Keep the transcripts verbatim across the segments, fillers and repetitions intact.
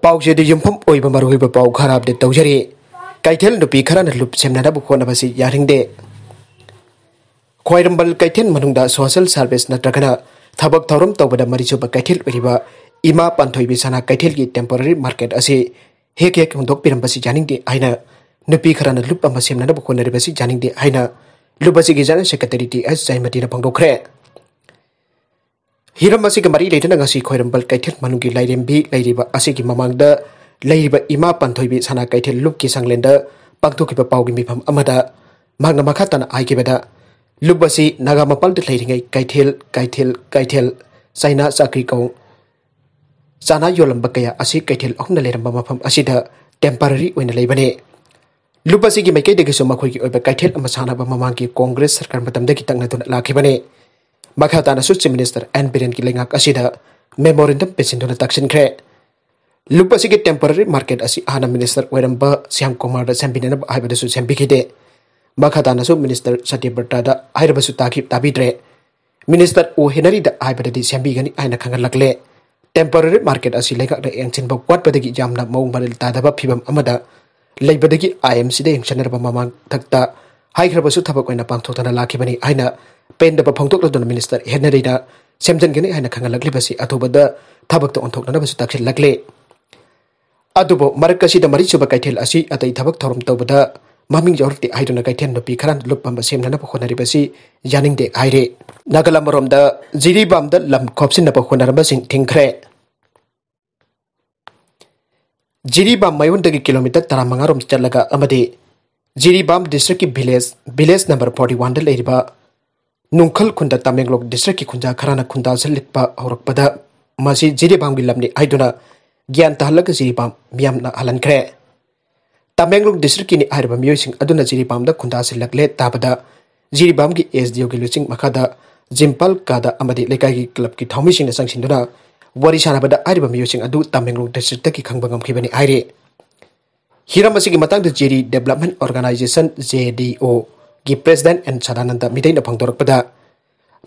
ꯄꯥꯎꯆꯦꯗ ꯌꯨꯝꯐꯝ ꯑꯣꯏꯕ ꯃꯔꯨꯑꯣꯏꯕ ꯄꯥꯎ ꯈꯔ ꯑꯞꯗꯦꯠ ꯇꯧꯖꯔꯤ꯫ ꯀꯩꯊꯦꯜ ꯅꯨꯄꯤ ꯈꯔꯅ ꯂꯨꯞ ꯁꯦꯝꯅꯅꯕ ꯍꯣꯠꯅꯕꯁꯤ ꯌꯥꯅꯤꯡꯗꯦ꯫ ꯈ꯭ꯋꯥꯏꯔꯝꯕꯟ ꯀꯩꯊꯦꯜ ꯃꯅꯨꯡꯗ ꯁꯣꯁꯦꯜ ꯁꯥꯔꯚꯤꯁ ꯅꯠꯇ꯭ꯔꯒꯅ ꯊꯕꯛ ꯊꯧꯔꯝ ꯇꯧꯕꯗ ꯃꯔꯤꯁꯨꯕ ꯀꯩꯊꯦꯜ ꯑꯣꯏꯔꯤꯕ ꯏꯃꯥ ꯄꯥꯟꯊꯣꯏꯕꯤ ꯁꯅꯥ ꯀꯩꯊꯦꯜꯒꯤ ꯇꯦꯝꯄꯣꯔꯔꯤ ꯃꯥꯔꯀꯦꯠ ꯑꯁꯤ ꯍꯦꯛ ꯍꯦꯛ ꯍꯣꯡꯗꯣꯛꯄꯤꯔꯝꯕꯁꯤ ꯌꯥꯅꯤꯡꯗꯦ ꯍꯥꯏꯅ ꯅꯨꯄꯤ ꯈꯔꯅ ꯂꯨꯞ ꯑꯃ ꯁꯦꯝꯅꯅꯕ ꯍꯣꯠꯅꯔꯤꯕꯁꯤ ꯌꯥꯅꯤꯡꯗꯦ ꯍꯥꯏꯅ ꯂꯨꯞ ꯑꯁꯤꯒꯤ ꯖꯦꯅꯔꯦꯜ ꯁꯦꯀ꯭ꯔꯦꯇꯔꯤ ꯇꯤ ꯑꯦꯁ ꯖꯌꯃꯇꯤꯅ ꯐꯣꯡꯗꯣꯛꯈ꯭ꯔꯦ꯫ ꯍꯤꯔꯝ ꯑꯁꯤꯒ ꯃꯔꯤ ꯂꯩꯅꯅ ꯉꯁꯤ ꯈ꯭ꯋꯥꯏꯔꯝꯕꯟ ꯀꯩꯊꯦꯜ ꯃꯅꯨꯡꯒꯤ ꯂꯥꯏꯔꯦꯝꯕꯤ ꯂꯩꯔꯤꯕ ꯑꯁꯤꯒꯤ ꯃꯃꯥꯡꯗ ꯂꯩꯔꯤꯕ ꯏꯃꯥ ꯄꯥꯟꯊꯣꯏꯕꯤ ꯁꯅꯥ ꯀꯩꯊꯦꯜ ꯂꯨꯞꯀꯤ ꯁꯪꯂꯦꯟꯗ ꯄꯥꯡꯊꯣꯛꯈꯤꯕ ꯄꯥꯎꯒꯤ ꯃꯤꯐꯝ ꯑꯃꯗ ꯃꯍꯥꯛꯅ ꯃꯈꯥ ꯇꯥꯅ ꯍꯥꯏꯈꯤꯕꯗ, ꯂꯨꯞ ꯑꯁꯤ ꯅꯥꯒꯥ ꯃꯄꯥꯜꯗ ꯂꯩꯔꯤꯉꯩ ꯀꯩꯊꯦꯜ, ꯀꯩꯊꯦꯜ, ꯀꯩꯊꯦꯜ, ꯆꯥꯏꯅꯥ ꯆꯥꯀ꯭ꯔꯤ ꯀꯧ ꯆꯥꯅꯥ ꯌꯣꯜꯂꯝꯕ ꯀꯌꯥ ꯑꯁꯤ ꯀꯩꯊꯦꯜ ꯑꯍꯨꯝꯅ ꯂꯩꯔꯝꯕ ꯃꯐꯝ ꯑꯁꯤꯗ ꯇꯦꯝꯄꯔꯔꯤ ꯑꯣꯏꯅ ꯂꯩꯕꯅꯤ꯫ ꯂꯨꯞ ꯑꯁꯤꯒꯤ ꯃꯥꯏꯀꯩꯗꯒꯤꯁꯨ ꯃꯈꯣꯏꯒꯤ ꯑꯣꯏꯕ ꯀꯩꯊꯦꯜ ꯑꯃ ꯁꯥꯅꯕ ꯃꯃꯥꯡꯒꯤ ꯀꯣꯡꯒ꯭ꯔꯦꯁ ꯁꯔꯀꯥꯔ ꯃꯇꯝꯗꯒꯤ ꯇꯛꯅꯗꯨꯅ ꯂꯥꯛꯈꯤꯕꯅꯤ꯫ ꯃꯈꯥ ꯇꯥꯅꯁꯨ ꯆꯤꯐ ꯃꯤꯅꯤꯁꯇꯔ ꯑꯦꯟ ꯕꯤꯔꯦꯟꯒꯤ ꯂꯩꯉꯥꯛ ꯑꯁꯤꯗ ꯃꯦꯃꯣꯔꯦꯟꯗꯝ ꯄꯤꯁꯤꯟꯗꯨꯅ ꯇꯛꯁꯤꯟꯈ꯭ꯔꯦ꯫ ꯂꯨꯞ ꯑꯁꯤꯒꯤ ꯇꯦꯝꯄꯣꯔꯔꯤ ꯃꯥꯔꯀꯦꯠ ꯑꯁꯤ ꯍꯥꯟꯅ ꯃꯤꯅꯤꯁꯇꯔ ꯑꯣꯏꯔꯝꯕ ꯁ꯭ꯌꯥꯝ ꯀꯨꯃꯥꯔꯗ ꯁꯦꯝꯕꯤꯅꯅꯕ ꯍꯥꯏꯕꯗꯁꯨ ꯁꯦꯝꯕꯤꯈꯤꯗꯦ꯫ ꯃꯈꯥ ꯇꯥꯅꯁꯨ ꯃꯤꯅꯤꯁꯇꯔ ꯁꯇ꯭ꯌꯕ꯭ꯔꯇꯗ ꯍꯥꯏꯔꯕꯁꯨ ꯇꯥꯈꯤ-, ꯇꯥꯕꯤꯗ꯭ꯔꯦ꯫ ꯃꯤꯅꯤꯁꯇꯔ ꯑꯣ ꯍꯦꯅꯔꯤꯗ ꯍꯥꯏꯕꯗꯗꯤ ꯁꯦꯝꯕꯤꯒꯅꯤ ꯍꯥꯏꯅ ꯈꯪꯍꯜꯂꯛꯂꯦ꯫ ꯇꯦꯝꯄꯣꯔꯔꯤ ꯃꯥꯔꯀꯦꯠ ꯑꯁꯤ ꯂꯩꯉꯥꯛꯅ ꯌꯦꯡꯁꯤꯟꯕ ꯋꯥꯠꯄꯗꯒꯤ ꯌꯥꯝꯅ ꯃꯑꯣꯡ ꯃꯔꯤꯜ ꯇꯥꯗꯕ ꯐꯤꯕꯝ ꯑꯃꯗ ꯂꯩꯕꯗꯒꯤ ꯑꯥꯏ ꯑꯦꯝ ꯁꯤꯗ ꯌꯦꯡꯁꯤꯟꯅꯔꯕ ꯃꯃꯥꯡꯊꯛꯇ ꯍꯥꯏꯈ꯭ꯔꯕꯁꯨ ꯊꯕꯛ ꯑꯣꯏꯅ ꯄꯥꯡꯊꯣꯛꯇꯅ ꯂꯥꯛꯈꯤꯕꯅꯤ ꯍꯥꯏꯅ ꯄꯦꯟꯗꯕ ꯐꯣꯡꯗꯣꯛꯂꯗꯨꯅ ꯃꯤꯅꯤꯁꯇꯔ ꯍꯦꯅꯔꯤꯅ ꯁꯦꯝꯖꯤꯟꯒꯅꯤ ꯍꯥꯏꯅ ꯈꯪꯍꯜꯂꯛꯂꯤꯕꯁꯤ ꯑꯊꯨꯕꯗ ꯊꯕꯛꯇ ꯑꯣꯟꯊꯣꯛꯅꯅꯕꯁꯨ ꯇꯛꯁꯤꯜꯂꯛꯂꯤ꯫ ꯑꯗꯨꯕꯨ ꯃꯔꯛ ꯑꯁꯤꯗ ꯃꯔꯤꯁꯨꯕ ꯀꯩꯊꯦꯜ ꯑꯁꯤ ꯑꯇꯩ ꯊꯕꯛ ꯊꯧꯔꯝ ꯇꯧꯕꯗ ꯃꯃꯤꯡ ꯌꯥꯎꯔꯛꯇꯦ ꯍꯥꯏꯗꯨꯅ ꯀꯩꯊꯦꯜ ꯅꯨꯄꯤ ꯈꯔꯅ ꯂꯨꯞ ꯑꯃ ꯁꯦꯝꯅꯅꯕ ꯍꯣꯠꯅꯔꯤꯕꯁꯤ ꯌꯥꯅꯤꯡꯗꯦ ꯍꯥꯏꯔꯤ꯫ ꯅꯥꯒꯥꯂꯦꯟ ꯑꯃꯔꯣꯝꯗ ꯖꯤꯔꯤꯕꯥꯝꯗ ꯂꯝ ꯈꯣꯞꯆꯤꯟꯅꯕ ꯍꯣꯠꯅꯔꯝꯕꯁꯤꯡ ꯊꯤꯡꯈ꯭ꯔꯦ꯫ ꯖꯤꯔꯤꯕꯥꯝ ꯃꯌꯣꯟꯗꯒꯤ ꯀꯤꯂꯣꯃꯤꯇꯔ ꯇꯔꯥꯃꯉꯥ ꯔꯣꯝ ꯆꯠꯂꯒ ꯑꯃꯗꯤ ꯖꯤꯔꯤꯕꯥꯝ ꯗꯤꯁꯇ꯭ꯔꯤꯛꯀꯤ ꯚꯤꯂꯦꯖ, ꯚꯤꯂꯦꯖ ꯅꯝꯕꯔ ꯐꯣꯔꯇꯤ ꯋꯥꯟꯗ ꯂꯩꯔꯤꯕ ꯅꯨꯡꯈꯜ ꯈꯨꯟꯗ ꯇꯃꯦꯡꯂꯣꯡ ꯗꯤꯁꯇ꯭ꯔꯤꯛꯀꯤ ꯈꯨꯟꯖꯥ ꯈꯔꯅ ꯈꯨꯟꯗꯥꯁꯤꯜꯂꯛꯄ ꯍꯧꯔꯛꯄꯗ ꯃꯁꯤ ꯖꯤꯔꯤꯕꯥꯝꯒꯤ ꯂꯝꯅꯤ ꯍꯥꯏꯗꯨꯅ ꯒ꯭ꯌꯥꯟ ꯇꯥꯍꯜꯂꯒ ꯖꯤꯔꯤꯕꯥꯝ ꯃꯤꯌꯥꯝꯅ ꯍꯜꯍꯟꯈ꯭ꯔꯦ꯫ ꯇꯃꯦꯡꯂꯣꯡ ꯗꯤꯁꯇ꯭ꯔꯤꯛꯀꯤꯅꯤ ꯍꯥꯏꯔꯤꯕ ꯃꯤꯑꯣꯏꯁꯤꯡ ꯑꯗꯨꯅ ꯖꯤꯔꯤꯕꯥꯝꯗ ꯈꯨꯟꯗꯥꯁꯤꯜꯂꯛꯂꯦ ꯇꯥꯕꯗ ꯖꯤꯔꯤꯕꯥꯝꯒꯤ ꯑꯦꯁ ꯗꯤ ꯑꯣꯒꯤ ꯂꯨꯆꯤꯡ ꯃꯈꯥꯗ ꯖꯤꯝꯄꯥꯜ ꯀꯥꯗ ꯑꯃꯗꯤ ꯂꯩꯀꯥꯏꯒꯤ ꯀ꯭ꯂꯕꯀꯤ ꯊꯧꯃꯤꯁꯤꯡꯅ ꯆꯪꯁꯤꯟꯗꯨꯅ ꯋꯥꯔꯤ ꯁꯥꯟꯅꯕꯗ ꯍꯥꯏꯔꯤꯕ ꯃꯤꯑꯣꯏꯁꯤꯡ ꯑꯗꯨ ꯇꯃꯦꯡꯂꯣꯡ ꯗꯤꯁꯇ꯭ꯔꯤꯛꯇꯒꯤ ꯈꯪꯕ ꯉꯝꯈꯤꯕꯅꯤ ꯍꯥꯏꯔꯤ꯫ ꯍꯤꯔꯝ ꯑꯁꯤꯒꯤ ꯃꯇꯥꯡꯗ ꯖꯤꯔꯤ ꯗꯦꯕꯂꯞꯃꯦꯟ ꯑꯣꯔꯒꯅꯥꯏꯖꯦꯁꯟ, ꯖꯦ ꯗꯤ ꯑꯣ, ꯒꯤ ꯄ꯭ꯔꯦꯁꯤꯗꯦꯟꯠ ꯑꯦꯟ ꯁꯗꯥꯅꯟꯗ ꯃꯤꯇꯩꯅ ꯐꯣꯡꯗꯣꯔꯛꯄꯗ,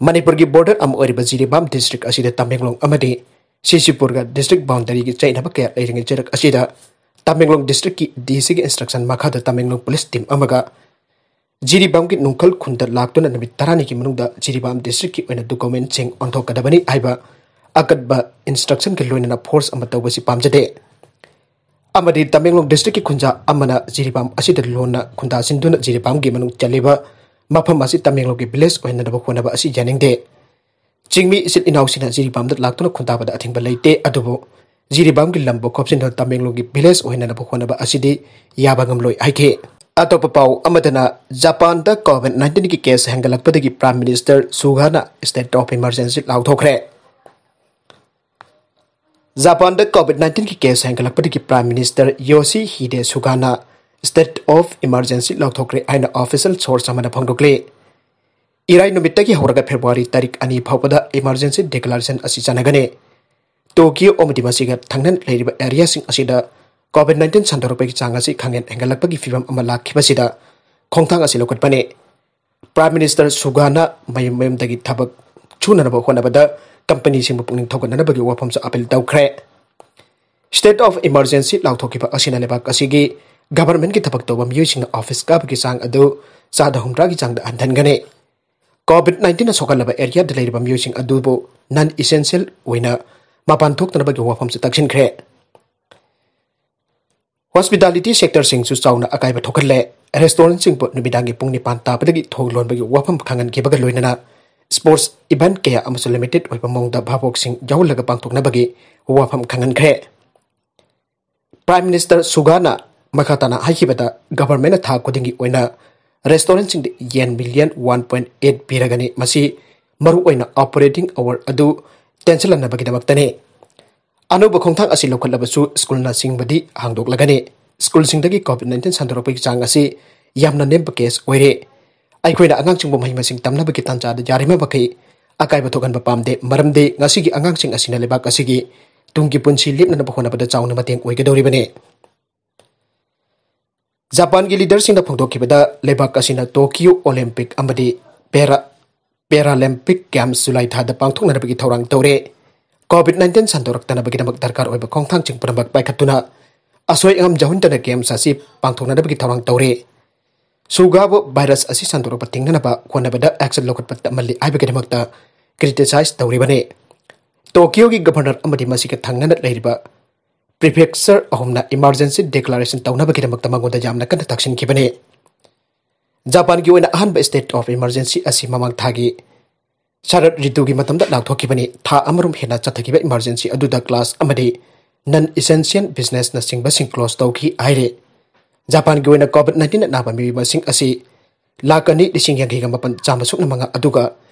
ꯃꯅꯤꯄꯨꯔꯒꯤ ꯕꯣꯔꯗꯔ ꯑꯃ ꯑꯣꯏꯔꯤꯕ ꯖꯤꯔꯤꯕꯥꯝ ꯗꯤꯁꯇ꯭ꯔꯤꯛ ꯑꯁꯤꯗ ꯇꯃꯦꯡꯂꯣꯡ ꯑꯃꯗꯤ ꯁꯤꯁꯤꯄꯨꯔꯒ district boundaryꯒꯤ ꯆꯌꯦꯠꯅꯕ ꯀꯌꯥ ꯂꯩꯔꯤꯉꯩ ꯆꯩꯔꯛ ꯑꯁꯤꯗ ꯇꯃꯦꯡꯂꯣꯡ districtꯀꯤ DCꯒꯤ instruction ꯃꯈꯥꯗ ꯇꯃꯦꯡꯂꯣꯡ police team ꯑꯃꯒ ꯖꯤꯔꯤꯕꯥꯝꯒꯤ ꯅꯨꯡꯈꯜ ꯈꯨꯟꯗ ꯂꯥꯛꯇꯨꯅ ꯅꯨꯃꯤꯠ ꯇꯔꯥꯅꯤꯒꯤ ꯃꯅꯨꯡꯗ ꯖꯤꯔꯤꯕꯥꯝ districtꯀꯤ ꯑꯣꯏꯅ documentꯁꯤꯡ ꯑꯣꯟꯊꯣꯛꯀꯗꯕꯅꯤ ꯍꯥꯏꯕ ꯑꯀꯟꯕ instructionꯒ ꯂꯣꯏꯅꯅ force ꯑꯃ ꯇꯧꯕꯁꯤ ꯄꯥꯝꯖꯗꯦ꯫ ꯑꯃꯗꯤ ꯇꯃꯦꯡꯂꯣꯡ districtꯀꯤ ꯈꯨꯟꯖꯥ ꯑꯃꯅ ꯖꯤꯔꯤꯕꯥꯝ ꯑꯁꯤꯗ ꯂꯣꯟꯅ ꯈꯨꯟꯗꯥꯁꯤꯟꯗꯨꯅ ꯖꯤꯔꯤꯕꯥꯝꯒꯤ ꯃꯅꯨꯡ ꯆꯜꯂꯤꯕ ꯃꯐꯝ ꯑꯁꯤ ꯇꯃꯦꯡꯂꯣꯡꯒꯤ village ꯑꯣꯏꯍꯟꯅꯕ ꯍꯣꯠꯅꯕ ꯑꯁꯤ ꯌꯥꯅꯤꯡꯗꯦ꯫ ꯆꯤꯡꯃꯤ ꯏꯆꯤꯜ ꯏꯅꯥꯎꯁꯤꯡꯅ ꯖꯤꯔꯤꯕꯥꯝꯗ ꯂꯥꯛꯇꯨꯅ ꯈꯨꯟꯗꯥꯕꯗ ꯑꯊꯤꯡꯕ ꯂꯩꯇꯦ, ꯑꯗꯨꯕꯨ ꯖꯤꯔꯤꯕꯥꯝꯒꯤ ꯂꯝꯕꯨ ꯈꯣꯞꯆꯤꯟꯗꯨꯅ ꯇꯃꯦꯡꯂꯣꯡꯒꯤ village ꯑꯣꯏꯍꯟꯅꯕ ꯍꯣꯠꯅꯕ ꯑꯁꯤꯗꯤ ꯌꯥꯕ ꯉꯝꯂꯣꯏ ꯍꯥꯏꯈꯤ꯫ ꯑꯇꯣꯞꯄ ꯄꯥꯎ ꯑꯃꯗꯅ, ꯖꯄꯥꯟꯗ COVID nineteenꯒꯤ case ꯍꯦꯟꯒꯠꯂꯛꯄꯗꯒꯤ Prime Minister ꯁꯨꯒꯥꯅ state of emergency ꯂꯥꯎꯊꯣꯛꯈ꯭ꯔꯦ꯫ ꯖꯄꯥꯟꯗ COVID nineteenꯒꯤ case ꯍꯦꯟꯒꯠꯂꯛꯄꯗꯒꯤ Prime Minister ꯌꯣꯁꯤꯍꯤꯗꯦ ꯁꯨꯒꯥꯅ state of emergency ꯂꯥꯎꯊꯣꯛꯈ꯭ꯔꯦ ꯍꯥꯏꯅ official source ꯑꯃꯅ ꯐꯣꯡꯗꯣꯛꯂꯤ꯫ ꯏꯔꯥꯏ ꯅꯨꯃꯤꯠꯇꯒꯤ ꯍꯧꯔꯒ February ꯇꯥꯔꯤꯛ ꯑꯅꯤ ꯐꯥꯎꯕꯗ emergency declaration ꯑꯁꯤ ꯆꯠꯅꯒꯅꯤ꯫ ꯇꯣꯀꯤꯌꯣ ꯑꯃꯗꯤ ꯃꯁꯤꯒ ꯊꯪꯅꯅ ꯂꯩꯔꯤꯕ areaꯁꯤꯡ ꯑꯁꯤꯗ COVID nineteen ꯁꯟꯗꯣꯔꯛꯄꯒꯤ ꯆꯥꯡ ꯑꯁꯤ ꯈꯪꯍꯦꯟ ꯍꯦꯟꯒꯠꯂꯛꯄꯒꯤ ꯐꯤꯕꯝ ꯑꯃ ꯂꯥꯛꯈꯤꯕꯁꯤꯗ ꯈꯣꯡꯊꯥꯡ ꯑꯁꯤ ꯂꯧꯈꯠꯄꯅꯤ꯫ Prime Minister ꯁꯨꯒꯥꯅ ꯃꯌꯨꯝ ꯃꯌꯨꯝꯗꯒꯤ ꯊꯕꯛ ꯁꯨꯅꯅꯕ ꯍꯣꯠꯅꯕꯗ companyꯁꯤꯡꯕꯨ ꯄꯨꯛꯅꯤꯡ ꯊꯧꯒꯠꯅꯅꯕꯒꯤ ꯋꯥꯐꯝꯁꯨ appeal ꯇꯧꯈ꯭ꯔꯦ꯫ State of emergency ꯂꯥꯎꯊꯣꯛꯈꯤꯕ ꯑꯁꯤꯅ ꯂꯩꯕꯥꯛ ꯑꯁꯤꯒꯤ governmentꯀꯤ ꯊꯕꯛ ꯇꯧꯕ ꯃꯤꯑꯣꯏꯁꯤꯡꯅ office ꯀꯥꯕꯒꯤ ꯆꯥꯡ ꯑꯗꯨ ꯆꯥꯗ ꯍꯨꯝꯗ꯭ꯔꯥꯒꯤ ꯆꯥꯡꯗ ꯍꯟꯊꯍꯟꯒꯅꯤ꯫ COVID nineteenꯅ ꯁꯣꯛꯍꯜꯂꯕ areaꯗ ꯂꯩꯔꯤꯕ ꯃꯤꯑꯣꯏꯁꯤꯡ ꯑꯗꯨꯕꯨ non essential ꯑꯣꯏꯅ ꯃꯄꯥꯟ ꯊꯣꯛꯇꯅꯕꯒꯤ ꯋꯥꯐꯝꯁꯨ ꯇꯛꯁꯤꯟꯈ꯭ꯔꯦ꯫ Hospitality sectorꯁꯤꯡꯁꯨ ꯆꯥꯎꯅ ꯑꯀꯥꯏꯕ ꯊꯣꯛꯍꯜꯂꯦ꯫ Restaurantꯁꯤꯡꯕꯨ ꯅꯨꯃꯤꯗꯥꯡꯒꯤ ꯄꯨꯡ ꯅꯤꯄꯥꯟ ꯇꯥꯕꯗꯒꯤ ꯊꯣꯡ ꯂꯣꯟꯕꯒꯤ ꯋꯥꯐꯝ ꯈꯪꯍꯟꯈꯤꯕꯒ ꯂꯣꯏꯅꯅ sports event ꯀꯌꯥ ꯑꯃꯁꯨ limited ꯑꯣꯏꯕ ꯃꯑꯣꯡꯗ ꯚꯥꯕꯣꯛꯁꯤꯡ ꯌꯥꯎꯍꯜꯂꯒ ꯄꯥꯡꯊꯣꯛꯅꯕꯒꯤ ꯋꯥꯐꯝ ꯈꯪꯍꯟꯈ꯭ꯔꯦ꯫ Prime Minister ꯁꯨꯒꯥꯅ ꯃꯈꯥ ꯇꯥꯅ ꯍꯥꯏꯈꯤꯕꯗ, governmentꯅ ꯊꯥ ꯈꯨꯗꯤꯡꯒꯤ ꯑꯣꯏꯅ restaurantꯁꯤꯡꯗ yen million one point eight ꯄꯤꯔꯒꯅꯤ꯫ ꯃꯁꯤ ꯃꯔꯨꯑꯣꯏꯅ operating hour ꯑꯗꯨ ꯇꯦꯟꯁꯤꯜꯍꯟꯅꯕꯒꯤꯗꯃꯛꯇꯅꯤ꯫ ꯑꯅꯧꯕ ꯈꯣꯡꯊꯥꯡ ꯑꯁꯤ ꯂꯧꯈꯠꯂꯕꯁꯨ ꯁ꯭ꯀꯨꯜꯅꯆꯤꯡꯕꯗꯤ ꯍꯥꯡꯗꯣꯛꯂꯒꯅꯤ꯫ ꯁ꯭ꯀꯨꯜꯁꯤꯡꯗꯒꯤ COVID nineteen ꯁꯟꯗꯣꯔꯛꯄꯒꯤ ꯆꯥꯡ ꯑꯁꯤ ꯌꯥꯝꯅ ꯅꯦꯝꯕ case ꯑꯣꯏꯔꯦ꯫ ꯑꯩꯈꯣꯏꯅ ꯑꯉꯥꯡꯁꯤꯡꯕꯨ ꯃꯍꯩ ꯃꯁꯤꯡ ꯇꯝꯅꯕꯒꯤ ꯇꯥꯟꯖꯥꯗ ꯌꯥꯔꯤꯕ ꯃꯈꯩ ꯑꯀꯥꯏꯕ ꯊꯣꯛꯍꯟꯕ ꯄꯥꯝꯗꯦ, ꯃꯔꯝꯗꯤ ꯉꯁꯤꯒꯤ ꯑꯉꯥꯡꯁꯤꯡ ꯑꯁꯤꯅ ꯂꯩꯕꯥꯛ ꯑꯁꯤꯒꯤ ꯇꯨꯡꯒꯤ ꯄꯨꯟꯁꯤ ꯂꯦꯞꯅꯅꯕ ꯍꯣꯠꯅꯕꯗ ꯆꯥꯎꯅ ꯃꯇꯦꯡ ꯑꯣꯏꯒꯗꯧꯔꯤꯕꯅꯤ꯫ ꯖꯄꯥꯟꯒꯤ leaderꯁꯤꯡꯅ ꯐꯣꯡꯗꯣꯛꯈꯤꯕꯗ, ꯂꯩꯕꯥꯛ ꯑꯁꯤꯅ Tokyo Olympic ꯑꯃꯗꯤ Para Paralympic Games ꯖꯨꯂꯥꯏ ꯊꯥꯗ ꯄꯥꯡꯊꯣꯛꯅꯅꯕꯒꯤ ꯊꯧꯔꯥꯡ ꯇꯧꯔꯦ꯫ COVID nineteen ꯁꯟꯗꯣꯔꯛꯇꯅꯕꯒꯤꯗꯃꯛ ꯗꯔꯀꯥꯔ ꯑꯣꯏꯕ ꯈꯣꯡꯊꯥꯡꯁꯤꯡ ꯄꯨꯝꯅꯃꯛ ꯄꯥꯏꯈꯠꯇꯨꯅ ꯑꯁꯣꯏ ꯑꯉꯥꯝ ꯌꯥꯎꯍꯟꯗꯅ ꯒꯦꯝꯁ ꯑꯁꯤ ꯄꯥꯡꯊꯣꯛꯅꯅꯕꯒꯤ ꯊꯧꯔꯥꯡ ꯇꯧꯔꯤ꯫ ꯁꯨꯒꯥꯕꯣ ꯚꯥꯏꯔꯁ ꯑꯁꯤ ꯁꯟꯗꯣꯔꯛꯄ ꯊꯤꯡꯅꯅꯕ ꯍꯣꯠꯅꯕꯗ ꯑꯦꯛꯁꯟ ꯂꯧꯈꯠꯄ ꯇꯞꯃꯜꯂꯤ ꯍꯥꯏꯕꯒꯤꯗꯃꯛꯇ ꯀ꯭ꯔꯤꯇꯤꯁꯥꯏꯖ ꯇꯧꯔꯤꯕꯅꯤ꯫ ꯇꯣꯀꯤꯌꯣꯒꯤ ꯒꯚꯔꯅꯔ ꯑꯃꯗꯤ ꯃꯁꯤꯒ ꯊꯪꯅꯅ ꯂꯩꯔꯤꯕ ꯄ꯭ꯔꯤꯐꯦꯛꯆꯔ ꯑꯍꯨꯝꯅ ꯏꯃꯥꯔꯖꯦꯟꯁꯤ ꯗꯤꯀ꯭ꯂꯥꯔꯦꯁꯟ ꯇꯧꯅꯕꯒꯤꯗꯃꯛꯇ ꯃꯉꯣꯟꯗ ꯌꯥꯝꯅ ꯀꯟꯅ ꯇꯛꯁꯤꯟꯈꯤꯕꯅꯤ꯫ ꯖꯄꯥꯟꯒꯤ ꯑꯣꯏꯅ ꯑꯍꯥꯟꯕ ꯁ꯭ꯇꯦꯠ ꯑꯣꯐ ꯏꯃꯥꯔꯖꯦꯟꯁꯤ ꯑꯁꯤ ꯃꯃꯥꯡ ꯊꯥꯒꯤ ꯁꯔꯠ ꯔꯤꯇꯨꯒꯤ ꯃꯇꯝꯗ ꯂꯥꯎꯊꯣꯛꯈꯤꯕꯅꯤ꯫ ꯊꯥ ꯑꯃꯔꯣꯝ ꯍꯦꯟꯅ ꯆꯠꯊꯈꯤꯕ ꯏꯃꯥꯔꯖꯦꯟꯁꯤ ꯑꯗꯨꯗ ꯀ꯭ꯂꯥꯁ ꯑꯃꯗꯤ ꯅꯟ ꯏꯁꯦꯟꯁꯤꯌꯦꯜ ꯕꯤꯖꯤꯅꯦꯁꯅꯆꯤꯡꯕꯁꯤꯡ ꯀ꯭ꯂꯣꯖ ꯇꯧꯈꯤ ꯍꯥꯏꯔꯤ꯫ ꯖꯄꯥꯟꯒꯤ ꯑꯣꯏꯅ COVID nineteen ꯑꯅꯥꯕ ꯃꯤꯑꯣꯏ ꯃꯁꯤꯡ ꯑꯁꯤ ꯂꯥꯈ ꯑꯅꯤ ꯂꯤꯁꯤꯡ ꯌꯥꯡꯈꯩꯒ ꯃꯥꯄꯟ ꯆꯥꯝꯃ ꯁꯨꯞꯅ ꯃꯉꯥ, ꯑꯗꯨꯒ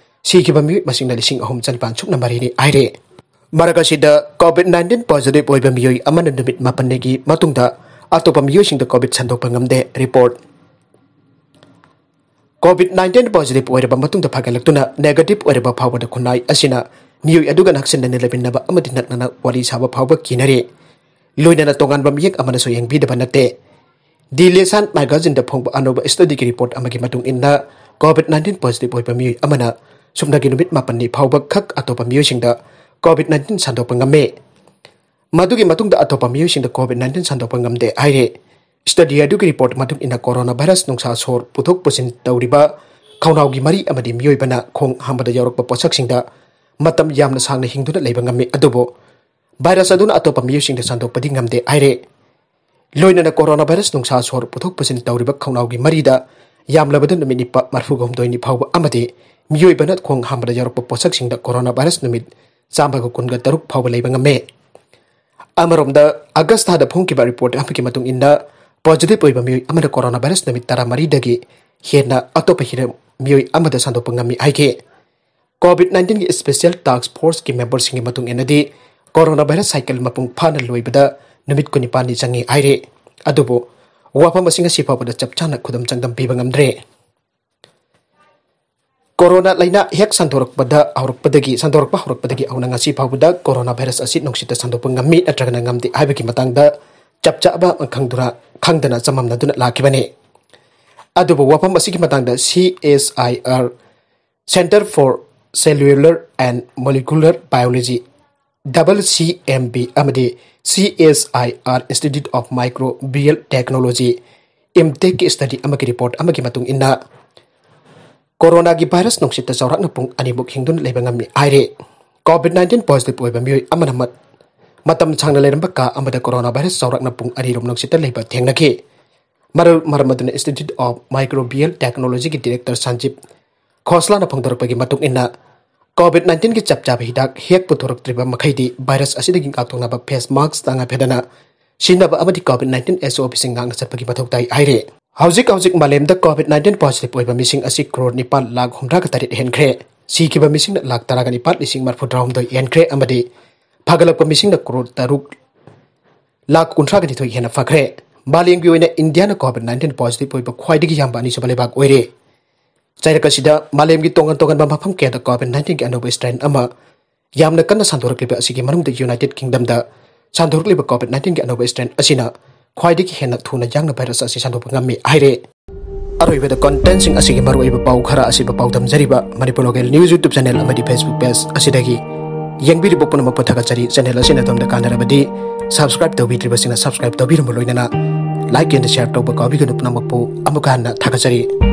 ꯁꯤꯈꯤꯕ ꯃꯤꯑꯣꯏ ꯃꯁꯤꯡꯅ ꯂꯤꯁꯤꯡ ꯑꯍꯨꯝ ꯆꯅꯤꯄꯥꯟ ꯁꯨꯞꯅ ꯃꯔꯤꯅꯤ ꯍꯥꯏꯔꯤ꯫ ꯃꯔꯛ ꯑꯁꯤꯗ COVID nineteen ꯄꯣꯖꯤꯇꯤꯚ ꯑꯣꯏꯕ ꯃꯤꯑꯣꯏ ꯑꯃꯅ ꯅꯨꯃꯤꯠ ꯃꯥꯄꯟꯅꯤꯒꯤ ꯃꯇꯨꯡꯗ ꯑꯇꯣꯞꯄ ꯃꯤꯑꯣꯏꯁꯤꯡꯗ COVID ꯁꯟꯗꯣꯛꯄ ꯉꯝꯗꯦ꯫ ꯔꯤꯄꯣꯔꯠ꯫ COVID nineteen ꯄꯣꯖꯤꯇꯤꯚ ꯑꯣꯏꯔꯕ ꯃꯇꯨꯡꯗ ꯐꯒꯠꯂꯛꯇꯨꯅ ꯅꯦꯒꯦꯇꯤꯚ ꯑꯣꯏꯔꯕ ꯐꯥꯎꯕꯗ ꯈꯨꯟꯅꯥꯏ ꯑꯁꯤꯅ ꯃꯤꯑꯣꯏ ꯑꯗꯨꯒ ꯅꯛꯁꯤꯟꯅꯅ ꯂꯩꯃꯤꯟꯅꯕ ꯑꯃꯗꯤ ꯅꯛꯅꯅ ꯋꯥꯔꯤ ꯁꯥꯕ ꯐꯥꯎꯕ ꯀꯤꯅꯔꯤ꯫ ꯂꯣꯏꯅꯅ ꯇꯣꯉꯥꯟꯕ ꯃꯤꯌꯦꯛ ꯑꯃꯅꯁꯨ ꯌꯦꯡꯕꯤꯗꯕ ꯅꯠꯇꯦ꯫ ꯗꯤ ꯂꯦꯁꯥꯟ ꯃꯦꯒꯥꯖꯤꯟꯗ ꯐꯣꯡꯕ ꯑꯅꯧꯕ ꯁ꯭ꯇꯗꯤꯒꯤ ꯔꯤꯄꯣꯔꯠ ꯑꯃꯒꯤ ꯃꯇꯨꯡ ꯏꯟꯅ, COVID nineteen ꯄꯣꯖꯤꯇꯤꯚ ꯑꯣꯏꯕ ꯃꯤꯑꯣꯏ ꯑꯃꯅ ꯁꯨꯞꯅꯒꯤ ꯅꯨꯃꯤꯠ ꯃꯥꯄꯟꯅꯤ ꯐꯥꯎꯕ ꯈꯛ ꯑꯇꯣꯞꯄ ꯃꯤꯑꯣꯏꯁꯤꯡꯗ COVID nineteen ꯁꯟꯗꯣꯛꯄ ꯉꯝꯃꯤ꯫ ꯃꯗꯨꯒꯤ ꯃꯇꯨꯡꯗ ꯑꯇꯣꯞꯄ ꯃꯤꯑꯣꯏꯁꯤꯡꯗ COVID nineteen ꯁꯟꯗꯣꯛꯄ ꯉꯝꯗꯦ ꯍꯥꯏꯔꯦ꯫ ꯁ꯭ꯇꯗꯤ ꯑꯗꯨꯒꯤ ꯔꯤꯄꯣꯔꯠ ꯃꯇꯨꯡ ꯏꯟꯅ, ꯀꯣꯔꯣꯅꯥ ꯚꯥꯏꯔꯁ ꯅꯨꯡꯁꯥ ꯁꯣꯔ ꯄꯨꯊꯣꯛ ꯄꯨꯁꯤꯟ ꯇꯧꯔꯤꯕ ꯈꯧꯅꯥꯎꯒꯤ ꯃꯔꯤ ꯑꯃꯗꯤ ꯃꯤꯑꯣꯏꯕꯅ ꯈꯣꯡ ꯍꯥꯝꯕꯗ ꯌꯥꯎꯔꯛꯄ ꯄꯣꯠꯁꯛꯁꯤꯡꯗ ꯃꯇꯝ ꯌꯥꯝꯅ ꯁꯥꯡꯅ ꯍꯤꯡꯗꯨꯅ ꯂꯩꯕ ꯉꯝꯃꯤ, ꯑꯗꯨꯕꯨ ꯚꯥꯏꯔꯁ ꯑꯗꯨꯅ ꯑꯇꯣꯞꯄ ꯃꯤꯑꯣꯏꯁꯤꯡꯗ ꯁꯟꯗꯣꯛꯄꯗꯤ ꯉꯝꯗꯦ ꯍꯥꯏꯔꯦ꯫ ꯂꯣꯏꯅꯅ ꯀꯣꯔꯣꯅꯥ ꯚꯥꯏꯔꯁ ꯅꯨꯡꯁꯥ ꯁꯣꯔ ꯄꯨꯊꯣꯛ ꯄꯨꯁꯤꯟ ꯇꯧꯔꯤꯕ ꯈꯧꯅꯥꯎꯒꯤ ꯃꯔꯤꯗ ꯌꯥꯝꯂꯕꯗ ꯅꯨꯃꯤꯠ ꯅꯤꯄꯥ-, ꯃꯔꯤꯐꯨꯒ ꯍꯨꯝꯗꯣꯏꯅꯤ ꯐꯥꯎꯕ ꯑꯃꯗꯤ ꯃꯤꯑꯣꯏꯕꯅ ꯈꯣꯡ ꯍꯥꯝꯕꯗ ꯌꯥꯎꯔꯛꯄ ꯄꯣꯠꯁꯛꯁꯤꯡꯗ ꯀꯣꯔꯣꯅꯥ ꯚꯥꯏꯔꯁ ꯅꯨꯃꯤꯠ ꯆꯥꯝꯃꯒ ꯀꯨꯟꯒ ꯇꯔꯨꯛ ꯐꯥꯎꯕ ꯂꯩꯕ ꯉꯝꯃꯦ꯫ ꯑꯃꯔꯣꯝꯗ, ꯑꯥꯒꯁ ꯊꯥꯗ ꯐꯣꯡꯈꯤꯕ ꯔꯤꯄꯣꯔꯠ ꯑꯃꯒꯤ ꯃꯇꯨꯡ ꯏꯟꯅ, ꯄꯣꯖꯤꯇꯤꯚ ꯑꯣꯏꯕ ꯃꯤꯑꯣꯏ ꯑꯃꯅ ꯀꯣꯔꯣꯅꯥ ꯚꯥꯏꯔꯁ ꯅꯨꯃꯤꯠ ꯇꯔꯥꯃꯔꯤꯗꯒꯤ ꯍꯦꯟꯅ ꯑꯇꯣꯞꯄ ꯍꯤꯔꯝ ꯃꯤꯑꯣꯏ ꯑꯃꯗ ꯁꯟꯗꯣꯛꯄ ꯉꯝꯃꯤ ꯍꯥꯏꯈꯤ꯫ COVID nineteen ꯒꯤ ꯁ꯭ꯄꯦꯁꯤꯌꯦꯜ ꯇꯥꯁꯛ ꯐꯣꯔꯁꯀꯤ ꯃꯦꯝꯕꯔꯁꯤꯡꯒꯤ ꯃꯇꯨꯡ ꯏꯟꯅꯗꯤ, ꯀꯣꯔꯣꯅꯥ ꯚꯥꯏꯔꯁ ꯁꯥꯏꯀꯜ ꯃꯄꯨꯡ ꯐꯥꯅ ꯂꯣꯏꯕꯗ ꯅꯨꯃꯤꯠ ꯀꯨꯟꯅꯤꯄꯥꯟꯅꯤ ꯆꯪꯏ ꯍꯥꯏꯔꯤ꯫ ꯑꯗꯨꯕꯨ ꯋꯥꯐꯝ ꯑꯁꯤ ꯉꯁꯤ ꯐꯥꯎꯕꯗ ꯆꯞ ꯆꯥꯅ ꯈꯨꯗꯝ ꯆꯥꯡꯗꯝ ꯄꯤꯕ ꯉꯝꯗ꯭ꯔꯦ꯫ ꯀꯣꯔꯣꯅꯥ ꯂꯥꯏꯅꯥ ꯍꯦꯛ ꯁꯟꯗꯣꯔꯛꯄꯗ ꯍꯧꯔꯛꯄꯗꯒꯤ, ꯁꯟꯗꯣꯔꯛꯄ ꯍꯧꯔꯛꯄꯗꯒꯤ ꯍꯧꯅ ꯉꯁꯤ ꯐꯥꯎꯕꯗ ꯀꯣꯔꯣꯅꯥ ꯚꯥꯏꯔꯁ ꯑꯁꯤ ꯅꯨꯡꯁꯤꯠꯇ ꯁꯟꯗꯣꯛꯄ ꯉꯝꯃꯤ ꯅꯠꯇ꯭ꯔꯒꯅ ꯉꯝꯗꯦ ꯍꯥꯏꯕꯒꯤ ꯃꯇꯥꯡꯗ ꯆꯞ ꯆꯥꯕ ꯈꯪꯗꯨꯅ, ꯈꯪꯗꯅ ꯆꯃꯝꯅꯗꯨꯅ ꯂꯥꯛꯈꯤꯕꯅꯤ꯫ ꯑꯗꯨꯕꯨ ꯋꯥꯐꯝ ꯑꯁꯤꯒꯤ ꯃꯇꯥꯡꯗ C S I R, Center for Cellular and Molecular Biology, ꯁꯤ ꯑꯦꯝ ꯕꯤ ꯑꯃꯗꯤ C S I R Institute of Microbial Technology, IMTACꯀꯤ study ꯑꯃꯒꯤ report ꯑꯃꯒꯤ ꯃꯇꯨꯡ ꯏꯟꯅ, ꯀꯣꯔꯣꯅꯥꯒꯤ ꯚꯥꯏꯔꯁ ꯅꯨꯡꯁꯤꯠꯇ ꯆꯥꯎꯔꯥꯛꯅ ꯄꯨꯡ ꯑꯅꯤꯃꯨꯛ ꯍꯤꯡꯗꯨꯅ ꯂꯩꯕ ꯉꯝꯃꯤ ꯍꯥꯏꯔꯦ꯫ COVID nineteen positive ꯑꯣꯏꯕ ꯃꯤꯑꯣꯏ ꯑꯃꯅ ꯃꯠ-, ꯃꯇꯝ ꯁꯥꯡꯅ ꯂꯩꯔꯝꯕ ꯀꯥ ꯑꯃꯗ ꯀꯣꯔꯣꯅꯥ ꯚꯥꯏꯔꯁ ꯆꯥꯎꯔꯥꯛꯅ ꯄꯨꯡ ꯑꯅꯤꯔꯣꯝ ꯅꯨꯡꯁꯤꯠꯇ ꯂꯩꯕ ꯊꯦꯡꯅꯈꯤ꯫ ꯃꯔꯝ, ꯃꯔꯝ ꯑꯗꯨꯅ Institute of Microbial Technologyꯒꯤ director ꯁꯟꯖꯤꯞ ꯈꯣꯁꯂꯥꯅ ꯐꯣꯡꯗꯣꯔꯛꯄꯒꯤ ꯃꯇꯨꯡ ꯏꯟꯅ, COVID nineteenꯒꯤ ꯆꯞ ꯆꯥꯕ ꯍꯤꯗꯥꯛ ꯍꯦꯛ ꯄꯨꯊꯣꯔꯛꯇ꯭ꯔꯤꯕ ꯃꯈꯩꯗꯤ ꯚꯥꯏꯔꯁ ꯑꯁꯤꯗꯒꯤ ꯉꯥꯛꯊꯣꯛꯅꯕ face mask ꯇꯉꯥꯏ ꯐꯗꯅ ꯁꯤꯖꯤꯟꯅꯕ ꯑꯃꯗꯤ COVID nineteen SOPꯁꯤꯡ ꯉꯥꯛꯅ ꯆꯠꯄꯒꯤ ꯃꯊꯧ ꯇꯥꯏ ꯍꯥꯏꯔꯦ꯫ ꯍꯧꯖꯤꯛ ꯍꯧꯖꯤꯛ ꯃꯥꯂꯦꯝꯗ COVID nineteen positive ꯑꯣꯏꯕ ꯃꯤꯁꯤꯡ ꯑꯁꯤ ꯀ꯭ꯔꯣꯔ ꯅꯤꯄꯥꯜ ꯂꯥꯈ ꯍꯨꯝꯗ꯭ꯔꯥꯒ ꯇꯔꯦꯠ ꯍꯦꯟꯈ꯭ꯔꯦ꯫ ꯁꯤꯈꯤꯕ ꯃꯤꯁꯤꯡꯅ ꯂꯥꯈ ꯇꯔꯥꯒ ꯅꯤꯄꯥꯜ ꯂꯤꯁꯤꯡ ꯃꯔꯤꯐꯨ ꯇꯔꯥꯍꯨꯝꯗꯣꯏ ꯍꯦꯟꯈ꯭ꯔꯦ ꯑꯃꯗꯤ ꯐꯒꯠꯂꯛꯄ ꯃꯤꯁꯤꯡꯅ ꯀ꯭ꯔꯣꯔ ꯇꯔꯨꯛ ꯂꯥꯈ ꯀꯨꯟꯊ꯭ꯔꯥꯒ ꯅꯤꯊꯣꯏ ꯍꯦꯟꯅ ꯐꯈ꯭ꯔꯦ꯫ ꯃꯥꯂꯦꯝꯒꯤ ꯑꯣꯏꯅ ꯏꯟꯗꯤꯌꯥꯅ COVID nineteen positive ꯑꯣꯏꯕ ꯈ꯭ꯋꯥꯏꯗꯒꯤ ꯌꯥꯝꯕ ꯑꯅꯤꯁꯨꯕ ꯂꯩꯕꯥꯛ ꯑꯣꯏꯔꯦ꯫ ꯆꯩꯔꯛ ꯑꯁꯤꯗ ꯃꯥꯂꯦꯝꯒꯤ ꯇꯣꯉꯥꯟ ꯇꯣꯉꯥꯟꯕ ꯃꯐꯝ ꯀꯌꯥꯗ COVID nineteenꯒꯤ ꯑꯅꯧꯕ strain ꯑꯃ ꯌꯥꯝꯅ ꯀꯟꯅ ꯁꯟꯗꯣꯔꯛꯂꯤꯕ ꯑꯁꯤꯒꯤ ꯃꯅꯨꯡꯗ United Kingdomꯗ ꯁꯟꯗꯣꯔꯛꯂꯤꯕ COVID nineteenꯒꯤ ꯑꯅꯧꯕ strain ꯑꯁꯤꯅ ꯈ꯭ꯋꯥꯏꯗꯒꯤ ꯍꯦꯟꯅ ꯊꯨꯅ ꯌꯥꯡꯅ ꯚꯥꯏꯔꯁ ꯑꯁꯤ ꯁꯟꯗꯣꯛꯄ ꯉꯝꯃꯤ ꯍꯥꯏꯔꯦ꯫ ꯑꯔꯣꯏꯕꯗ contentꯁꯤꯡ ꯑꯁꯤꯒꯤ ꯃꯔꯨꯑꯣꯏꯕ ꯄꯥꯎ ꯈꯔ ꯑꯁꯤꯕꯨ ꯄꯥꯎꯗꯝꯖꯔꯤꯕ Manipur Local News YouTube channel ꯑꯃꯗꯤ Facebook page ꯑꯁꯤꯗꯒꯤ ꯌꯦꯡꯕꯤꯔꯤꯕ ꯄꯨꯝꯅꯃꯛꯄꯨ ꯊꯥꯒꯠꯆꯔꯤ꯫ Channel ꯑꯁꯤꯅ ꯑꯗꯣꯝꯗ ꯀꯥꯟꯅꯔꯕꯗꯤ subscribe ꯇꯧꯕꯤꯗ꯭ꯔꯤꯕꯁꯤꯡꯅ subscribe ꯇꯧꯕꯤꯔꯝꯕ ꯂꯣꯏꯅꯅ like and share ꯇꯧꯕ ꯀꯥꯎꯕꯤꯒꯅꯨ꯫ ꯄꯨꯝꯅꯃꯛꯄꯨ ꯑꯃꯨꯛꯀ ꯍꯟꯅ ꯊꯥꯒꯠꯆꯔꯤ꯫